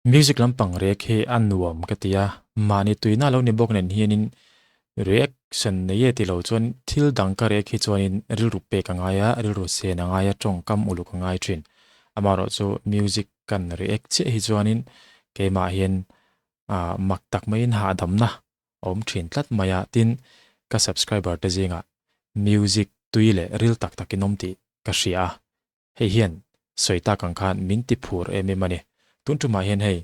Music lampang react hi a nuam ka ti a, mahni tuina lo ni bawk nen hianin reaction nei e ti lo chuan thil dang ka react hi chuanin rilru pek a ngai a, rilru sen a ngai a, tawngkam uluk a ngai thin. Amaherawhchu music kan react chiah hi chuanin keimah hian ah mak tak maiin hahdamna a awm thin tlat mai a, tin ka subscriber te zingah music tui leh ril tak takin awm tih ka hria a, Hei hian sawi tak ang khan min ti phur em em a ni. Tun tumah hian hei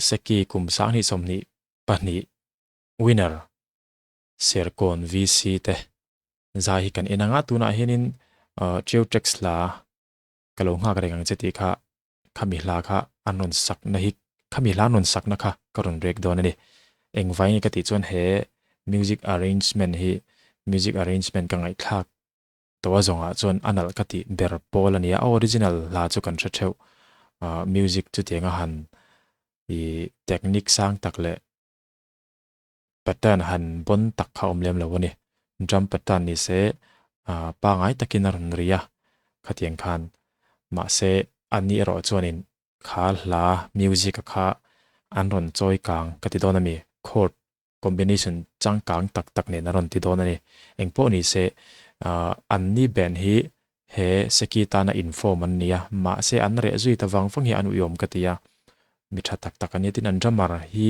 Seki kum 2022 winner Serkawn VC te zai hi kan en ang a, tunah hianin Cheu Tax hla ka lo nghak reng ang che tih kha khami hla kha an rawn sakna hi khami hla an rawn sakna kha ka rawn rek dawn a ni. Engvai nge ka tih chuan he music arrangement hi music arrangement ka ngaihthlak Toa zawngah chuan a nalh ka tih ber pawl a nia, a original hla chu kan hre theuh. Music chutianga han i technique sang tak leh pattern han bawn tak kha awm lem lo a ni. Drum pattern ni se pangai takin a rawn ri a khatiang khan. Mahse a ni erawh chuanin kha hla music a kha an rawn chawi kang ka ti dawn a mi, chord Combination changkang tak tak nen a rawn ti dawn a ni. Engpawh ni se, an ni band hi he Seki tana inform an ni a, mahse an reh zui ta vang vang hi an uiawm ka ti a. Mi tha tak tak a nia tin an drummer hi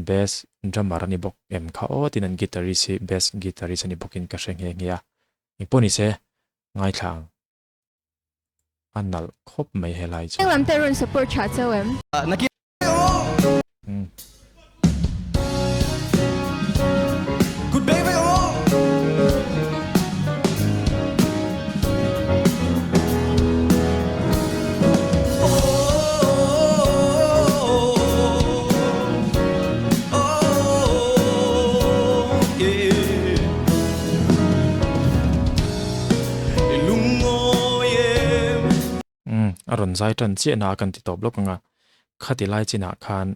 best drummer a ni bawk em kha aw tin an guitarist hi best guitarist a ni bawkin ka hre nghe nghe a. Engpawh ni se, ngaithla ang. A nalh khawp mai helai chu. Eng lam te rawn support tha cheu em? Umm, a rawn zai tan chiah na a kan ti tawp lawk ang a, khati lai chinah khan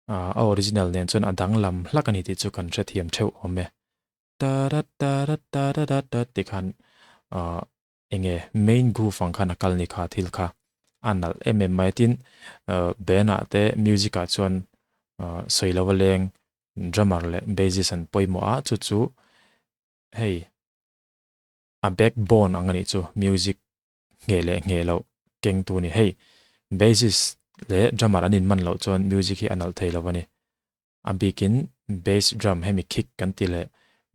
a original nen chuan a danglam hlak a ni tih chu kan hrethiam theuh awm e. Ta ra ta ra ta ra ra ta tih khan enge main groove ang khan a kal ni kha thil kha a nalh em em mai a tin band ah te music ah chuan sawi lo a leng drummer leh bassist an pawimawh a chu chu hei a backbone ang a nih chu music ngheh leh ngheh loh keng tu a ni. Hei bassist leh drummer an inman loh chuan music hi a nalh thei lo a ni. A bikin bass drum hemi kick kan ti leh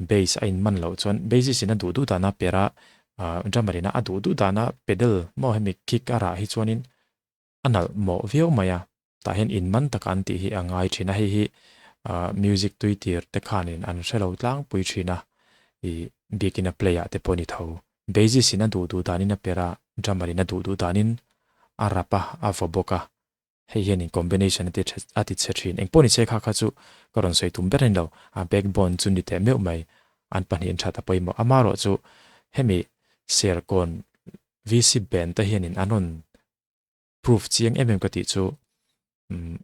bass a inman loh chuan bassist in a duh duh dana per a, drummer in a duh duh dana pedal maw hemi kick a rah hi chuanin a nalh mawh viau mai a, tah hian inman taka an tih hi a ngai thin a, hei hi music tui tir te khanin an hre lo tlangpui thin a, ih biakin a play ah te pawh a ni tho. Bassist in a duh duh danin a per a, drummer in a duh duh danin a rap a, a vaw bawk a, hei hianin combination a ti a ti chhe thin. Engpawh ni se kha kha chu ka rawn sawi tum ber a ni lo, a backbone chu ni teh meuh mai, an pahnih an that a pawimawh. Amaherawhchu hemi Serkawn VC band te hianin an rawn proof chiang em em ka tih chu umm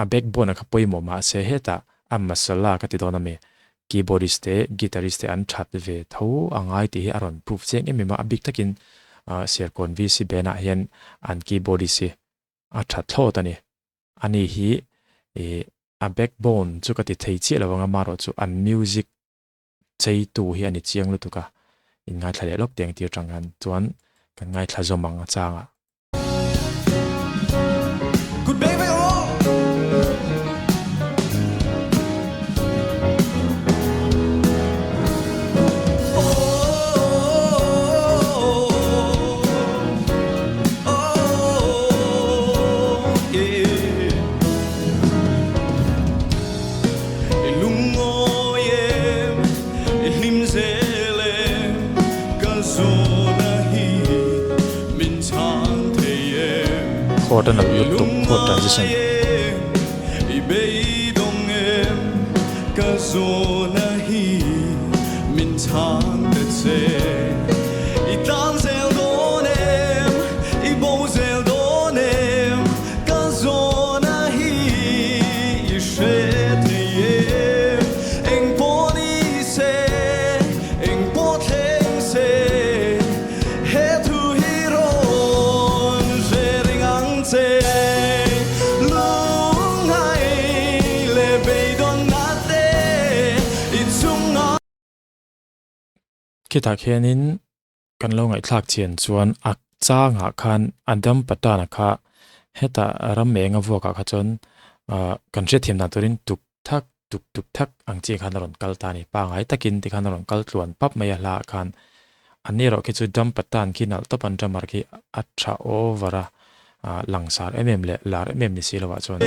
a backbone a kha pawimawh mahse hetah a masala ka ti dawn a mi keyboardist te guitarist te an that ve tho a ngai tih hi a rawn proof chiang em em a a bik takin ah Serkawn VC band ah hian an keyboardist hi a tha thlawt a ni ani hi ih a backbone chu ka ti thei chiah lo ang a marawh chu an music cheitu hi a ni chiang lutuk a, in ngaithla leh lawk teng tir tang hian chuan kan ngaithla zawm ang a changah. I lungawi em, i hlim zel em, ka zawna hi min chhang thei em. Chord a nalh I lutuk, chord transition. lungawi em, i beidawng em, ka zawna hi min chhang ta che. I tlang zel dawn em, i bo zel dawn em, Ka zawna hi i hre thei em? Eng pawh ni se, eng pawh thleng se, he thu hi rawn hre reng ang che. Khitah khianin kan lo ngaihthlak chian chuan a changah khan Adam Patana kha hetah ram eng a vuakah kha chuan kan hriatthiam dan turin tuk thak tuk tuk thak ang chi khan a rawn kal ta a ni. Pangai takin tikhan a rawn kal tluan pap mai a hlaah khan an erawh khi chu Dam Patan khi nalh tawp an drummer khi a tha over a, langsar em em leh lar em em ni si lovah chuan.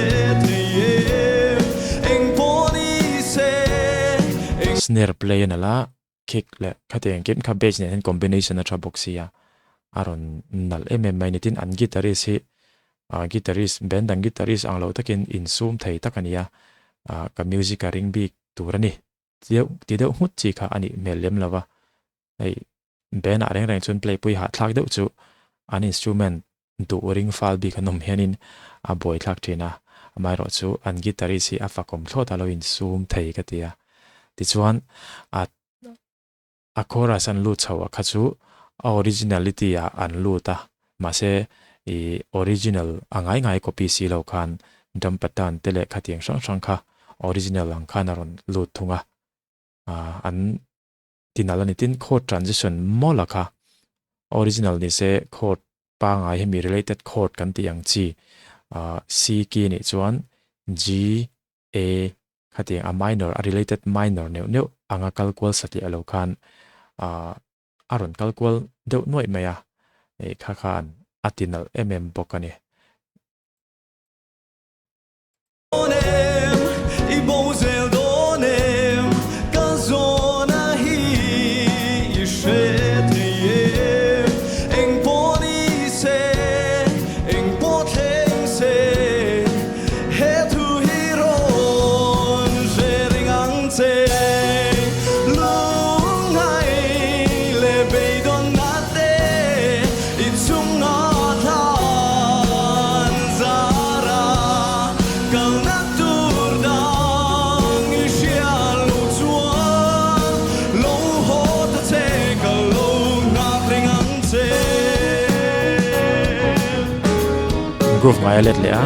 Snare play a nalh a, kick leh khati engkim kha bass nen hian combination a tha bawk sia, a rawn nalh em em mai ni. Tin, an guitarist hi guitarist band dang guitarist ang lo takin insum thei tak a ni a, ka music a ring bik tur a ni. Deuh ti deuh nghut chi kha a nih hmel lem lo va, hei band ah reng reng chuan play pui hahthlak deuh chu an instrument duh ring fal bik an awm hianin a buaithlak thin a, amaherawh chu an guitarist hi a fakawm thlawt a lo insum thei ka ti a. Tichuan a a chorus an lut chho a kha chu a originality ah an lut a, mahse i original a ngai ngai copy si lo khan Dam Patan te leh khatiang hrang hrang kha original ang khan a rawn lut thung a, an tinal a ni. Tin, chord transition mawlh a kha original ni se chord pangai hemi related chord kan tih ang chi C key nih chuan G, A khatiang a minor a related minor neuh neuh anga kal kual satliah lo khan a rawn kal kual deuh nuaih mai a, kha khan a tinalh em em bawk a ni. Groove ngai a let leh a.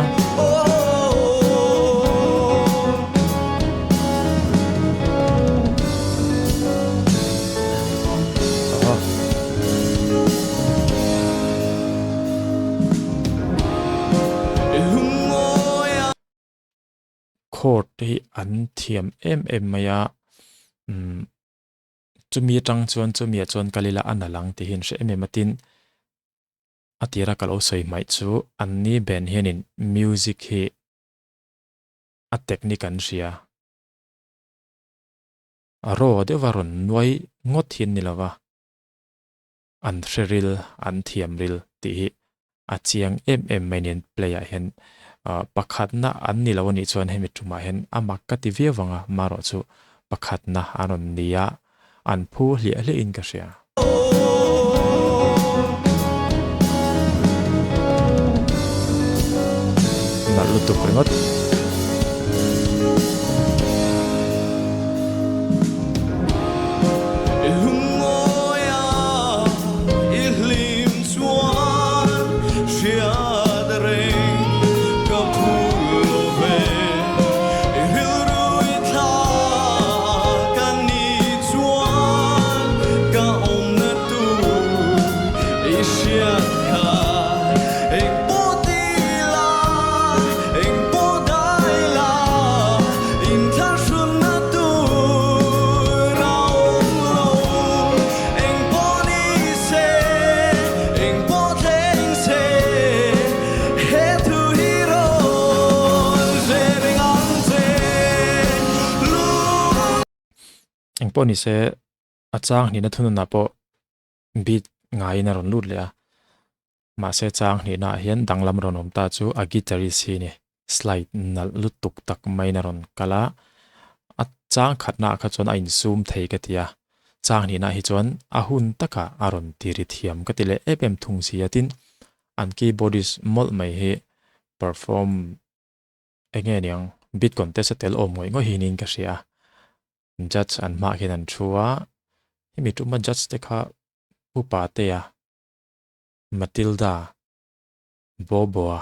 Chord te hi an thiam em em mai a, umm chumi atang chuan chumi ah chuan kal ila a nalh ang tih hi an hre em em a tin a tira ka lo sawi hmaih chu anni band hianin music hi a technique an hria. A raw deuha rawn nuai ngawt hi an ni lova, an hre ril, an thiam ril tih hi a chiang em em mai nen play ah hian pakhatna an ni lo a nih chuan hemi tumah hian a mak ka ti viau vang a, marawh chu pakhatna an rawn ni a, an phu hliah hliah in ka hria. Nalh lutuk ringawt. Engpawh ni se a chang hnihna thununah pawh beat ngaiin a rawn lut leh a, mahse chang hnihnaah hian danglam rawn awm ta chu a guitarist hi a ni, slide nalh lutuk tak maiin a rawn kal a, a chang khatnaah kha chuan a insum thei ka ti a, chang hnihnaah hi chuan a hun takah a rawn ti ri thiam ka ti leh em em thung si a, tin an keyboardist mawlh mai hi perform Enge niang beat contest a tel awm ngawih ngawih hi niin ka hria a, judge an hmaah khian an thu a, hemi tuma judge te kha Upa Tea, Matilda, Bobo-a,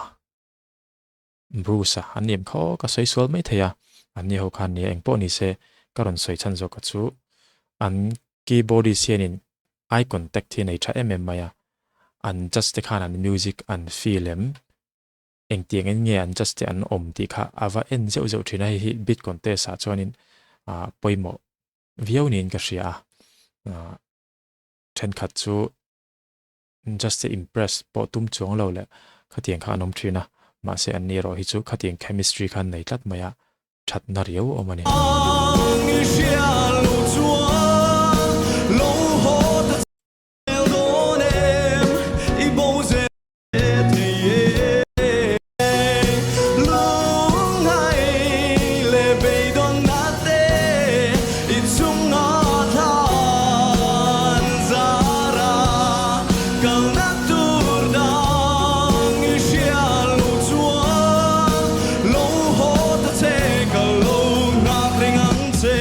Bruce-a an ni em kha aw ka sawi sual mai thei a, an ni ho khan nia engpawh ni se ka rawn sawi chhan zawk a chu an keyboardist hianin. Eye contact hi a nei tha em em mai a, an judge te khan an music an feel em, engtiang in nge an judge te an awm tih kha a va en zeuh zeuh thin a, hei hi beat contest ah chuanin ah pawimawh viau niin ka hria a, ah thenkhat chu judge te impress pawh tum chuang lo leh khatiang kha an awm thin a, mahse an ni erawh hi chu khatiang chemistry kha an nei tlat mai a. thatna riau awm a ni. Lo haw ta che ka lo nghak reng ang che.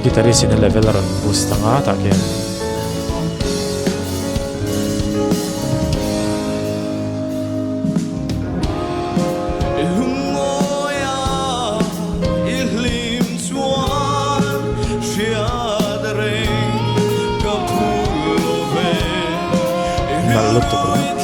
Guitarist in a level a rawn boost ang a tah khian. Nalh lutuk ringawt.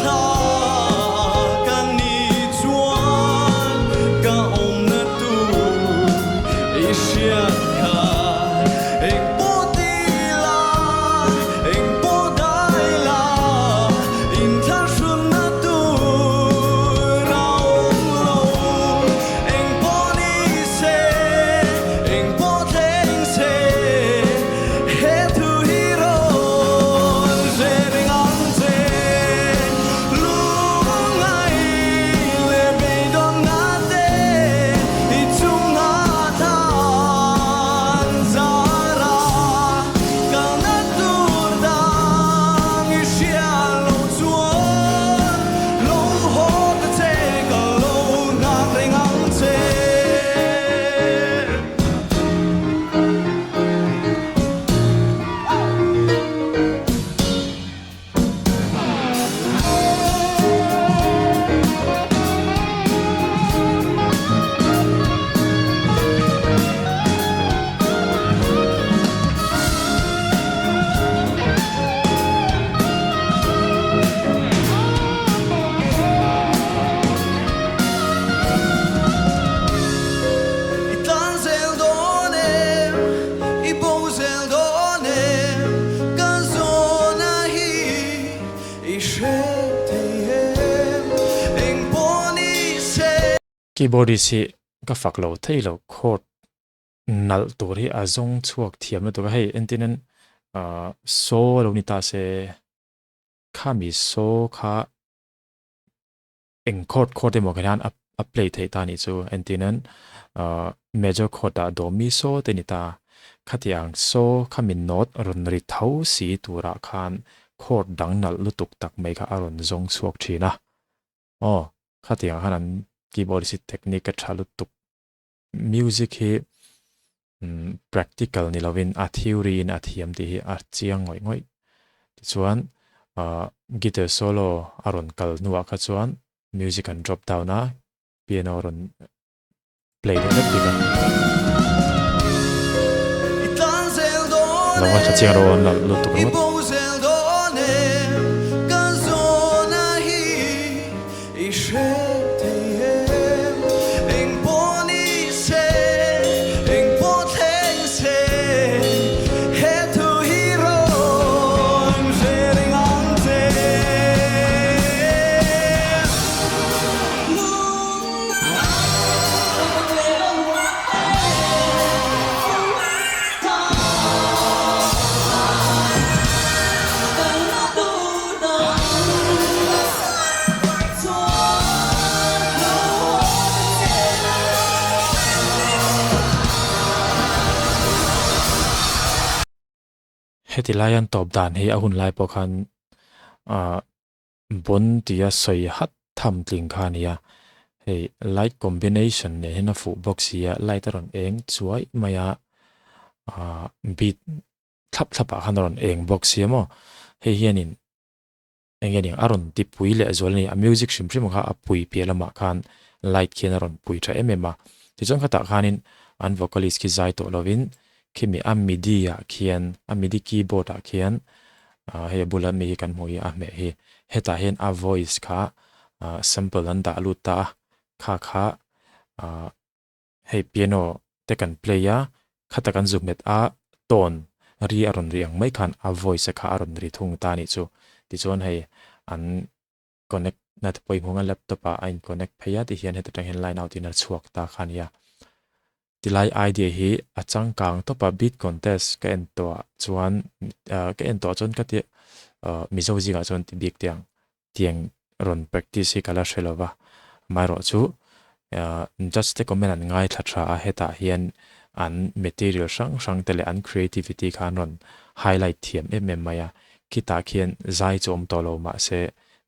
Lo haw ta che ka lo nghak reng ang che. I tlan zel dawn em, i bo zel dawn em, ka zawna hi i hre thei em, eng pawh ni se. Keyboardist hi ka fak lo thei lo, chord nalh tur hi a zawng chhuak thiam lutuk a, hei entin in ah saw lo ni ta se khami saw kha eng chord chord emaw kha hian a play theih ta nih chu entin in ah major chord ah do mi saw te ni ta khatiang saw khami note rawn ri tho si turah khan chord dang nalh lutuk tak mai kha a rawn zawng chhuak thin a, aw khatiang khan an keyboard hi technique a tha lutuk. Music hi practical ni lovin a theory in a thiam tih hi a chiang ngawih ngawih. Tichuan guitar solo a rawn kal hnuah kha chuan music an drop down a, piano a rawn play leh vek bik a. Lo ngaithla chiang rawh aw nalh lutuk ringawt. I hre thei em? Eng pawh ni se, eng pawh thleng se, he thu hi rawn hre reng ang che. Heti lai an tawp dan hi a hun lai pawh khan ah bon tia sawi hat tham tling kha a ni a, hei light combination nen hian a fuh bawk si a, light a rawn eng chuai mai a, ah beat thlap thlap ah khan a rawn eng bawk si a maw, hei hianin eng nge ning a rawn ti pui leh zual a ni, a music hrim hrim kha a pui piah lamah khan Light khian a rawn pui tha em em a. Tichuan khatah khanin an vocalist khi zai tawh lovin khimi a midi ah khian a midi keyboard ah khian hei a bula mi hi kan hmuh hi a hmeh hi hetah hian a voice kha sample an dah lut ta a kha kha hei piano te kan play a khata kan zu hmet a tone ri a rawn ri ang mai khan a voice kha a rawn ri thung ta a nih chu tichuan hei an connect na te pawh i hmung a laptop ah a in connect phei a ti hian heta tang hian line out in a chhuak ta kha a nia tilai idea hi a changkang tawp a beat contest ka en tawh ah chuan ah ka en tawh ah chuan ka ti ah mizo zingah chuan ti bik te ang tiang rawn practice hi ka la hre lo va amaherawhchu ah judge te comment an ngaithla tha a hetah hian an material hrang hrang te leh an creativity kha an rawn highlight thiam em em mai a khitah khian zai chu awm tawh lo mahse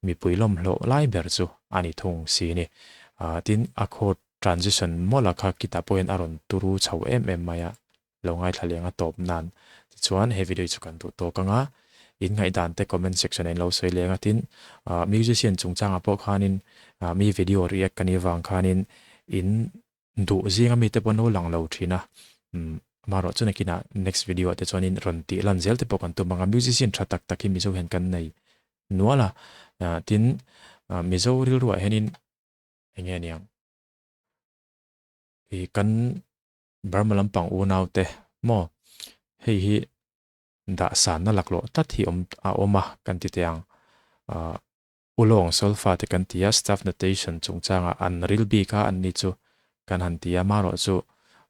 mipui lawmhlawh lai ber chu a ni thung si ni. Tin, a chord transition mawlh a kha kitah pawh hian a rawn turu chho em em mai a, lo ngaithla leng a tawp nan. Tichuan, he video hi chu kan duh tawk ang a, in ngaihdan te comment section ah in lo sawi leng a, tin, musician chungchangah pawh khanin mi video react ka nih avang khanin in Duh zinga mite pawh no lang lo thin a, umm amaherawh chu nakinah next video ah te chuanin rawn tih lan zel te pawh kan tum ang a, musician tha tak tak hi Mizo hian kan nei nual a, tin Mizo rilruah hianin eng nge niang ih kan Burma lampang unau te maw hei hi dah sanna laklawh tlat hi awm a awm a kan ti teh ang ah. Ulawng solfa te kan ti a, staff notation chungchangah an ril bik a, anni chu kan han ti a, amaherawh chu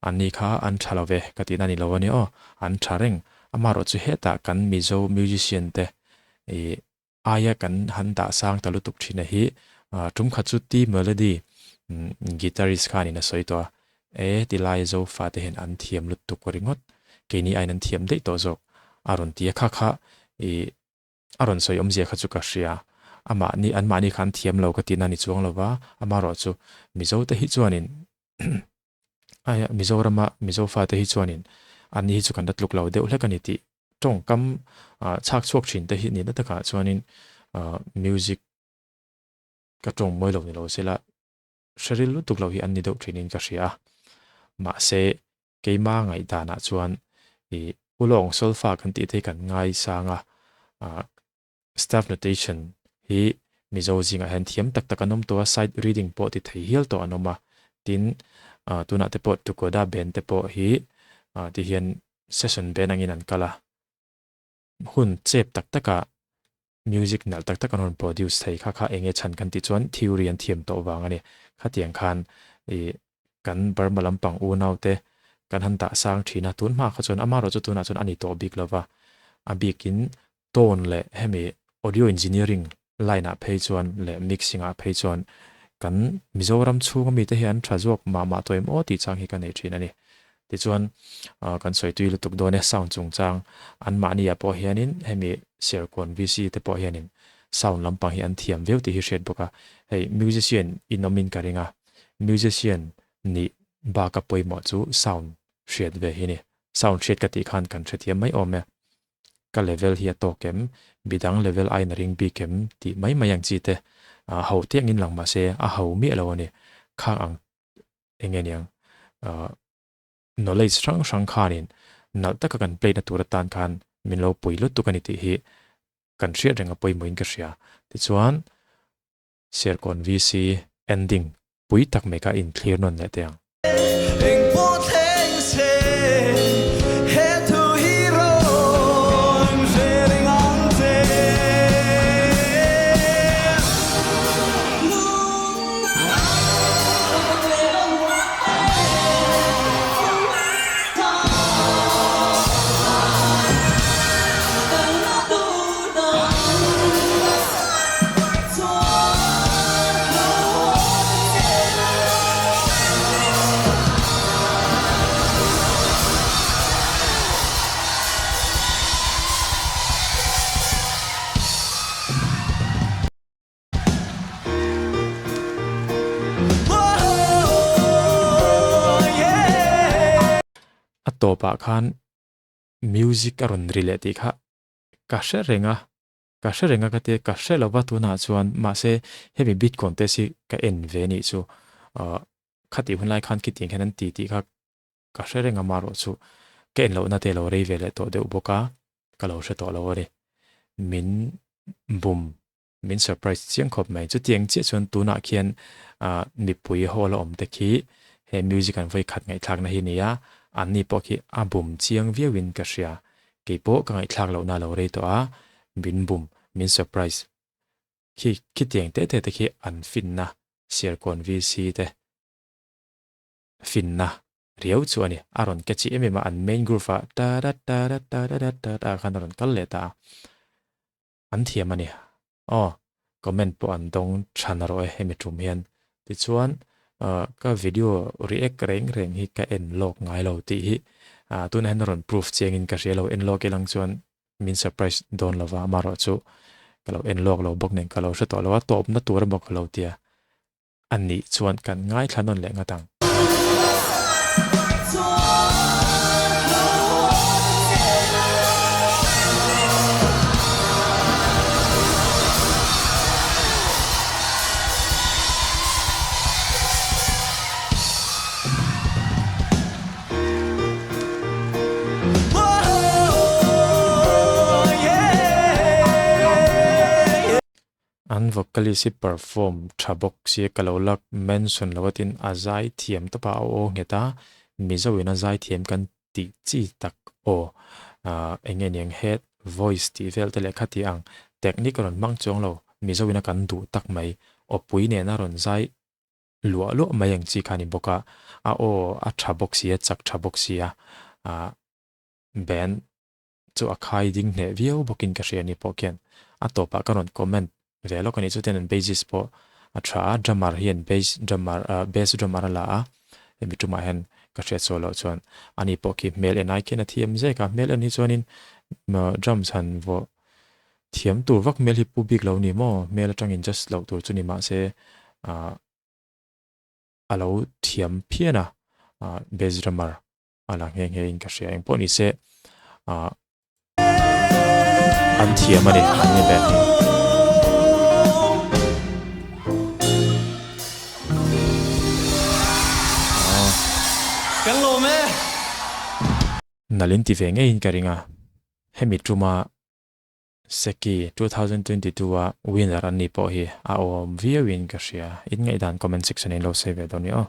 anni kha an tha lo ve ka tihna a ni lo a ni aw, an tha reng. Amaherawh chu hetah kan Mizo musician te ih aia kan han dah sang ta lutuk thin a hi tum khat chu T Melody guitarist khanin a sawi tawh a, e tilai Zofa te hian an thiam lutuk ringawt, keini aiin an thiam daih tawh zawk a rawn ti a, kha kha ih A rawn sawi awmzia kha chu ka hria. Amahni, anmahni kha an thiam lo ka tihna a ni chuang lo va, amaherawhchu Mizote hi chuanin aia Mizorama Mizo fate hi chuanin anni hi chu kan la tluk lo deuh hlek a ni tih tawngkam chhak chhuak thin te hi nihna takah chuanin music ka tawng mawi lo ni lo sela hre ril lutuk lo hi an ni deuh thinin ka hria a. Mahse, keima ngaihdanah chuan ih Ulawng solfa kan tih te hi kan ngai sang a, ah staff notation hi Mizo zingah hian thiam tak tak an awm tawh a, sight reading pawh ti thei hial tawh an awm a. Tin, ah tunah te pawh Tukoda band te pawh hi ah ti hian session band angin an kal a. Hun chep tak takah music nalh tak tak an rawn produce thei kha kha enge chhan kan tih chuan theory an thiam tawh vang a ni. Khatiang khan ih kan Burma lampang unau te kan han dah sang thin a, tun hma kha chuan amaherawh chu tunah chuan a ni tawh bik lova, a bikin tone leh hemi audio engineering line ah phei chuan leh mixing ah phei chuan kan Mizoram chhunga mite hi an tha zawk mah mah tawh em aw tih chang hi ka nei thin a ni. Tichuan kan sawi tui lutuk dawn e sound chungchang anmahni ah pawh hianin hemi Serkawn VC te pawh hianin sound lampang hi an thiam viau tih hi hriat bawk a, hei musician in awmin ka ring a, musician nih baka pawimawh chu sound hriat ve hi a ni. Sound hriat ka tih khan kan hrethiam mai awm e. Ka level hi a tawk em? Midang level aiin a ring bik em? Tih mai mai ang chi te ho te angin lang mahse a ho miah lo a ni. Khang ang eng nge niang knowledge hrang hrang khanin nalh taka kan play na tur atan khan min lo pui lutuk a ni tih hi kan hriat reng a pawimawhin ka hria. Tichuan Serkawn VC ending pui tak mai kha inthlir nawn leh teh ang. Eng pawh thleng se he thu hi rawn hre reng ang che. A tawpah khan music a rawn ri leh tih kha ka hre reng a. Ka hre reng a ka tia, ka hre lova tunah chuan mahse hemi beat contest hi ka en ve nih chu. Khatih hun lai khan khitiang hian an ti tih kha ka hre reng a marawh chu ka en lohna te a lo rei ve leh tawh deuh bawk a, ka lo hre tawh lo a ni. Min bum, min surprise chiang khawp mai. Chutiang chiah chuan tunah khian mipui hall a awm te khi he music an vawi khat ngaihthlakna hi a ni a, anni pawh khi a bum chiang viauin ka hria. Keipawh ka ngaihthlak lohna a lo rei tawh a, min bum, min surprise. Khi khitiang te te te khi an finna Serkawn VC te finna riau chu a ni. A rawn ke chi em em a, an main groove ah ta da ta da ta da da ta da khan a rawn kal leh ta a. An thiam a ni. Aw, comment pawh an dawng tha na rawh e hemi tum hian. Tichuan ka video react reng reng hi ka en lawk ngai lo tih hi tunah hian a rawn proof chiangin ka hria lo. En lawk ilang chuan min surprise dawn lova amaherawh chu ka lo en lawk lo bawk nen ka lo hre tawh lo a tawpna tur emaw ka lo tia a nih chuan kan ngaithla nawn leh ngat ang. An vocalist hi perform tha bawk sia ka lo la mention lo a tin a zai thiam tawp a a aw nghet a Mizo in a zai thiam kan tih chi tak aw eng nge niang head voice tih vel te leh kha tih ang technique a rawn hmang chuang lo Mizo in a kan duh tak mai aw pui nena rawn zai luah luah mai ang chi kha a ni bawk a, a aw a tha bawk si a, chak tha bawk si a, ah band chu a khai ding hneh viau bawkin ka hria a ni pawh khian a tawpah ka rawn comment ve lawk a ni chutin an bassist pawh a tha a, drummer hian bass drummer ah bass drummer a la a, hemi tumah hian ka hriat sawi loh chuan ani pawh khi hmel en ai khian a thiam zek a, hmel en hi chuanin drums han vawh Thiam tur vak hmel hi pu bik lo ni maw? Hmel atangin just loh tur chu ni mahse ah a lo thiam phian a, ah bass drummer a la nghe nghe in ka hria engpawh ni se ah an thiam a ni an ni band hi. Kan lawm e. Nalh in ti ve ngeiin ka ring a, hemi tuma Seki 2022 a winner an ni pawh hi a awm viau in ka hria. In ngaihdan comment section in lo sawi ve dawn ni aw.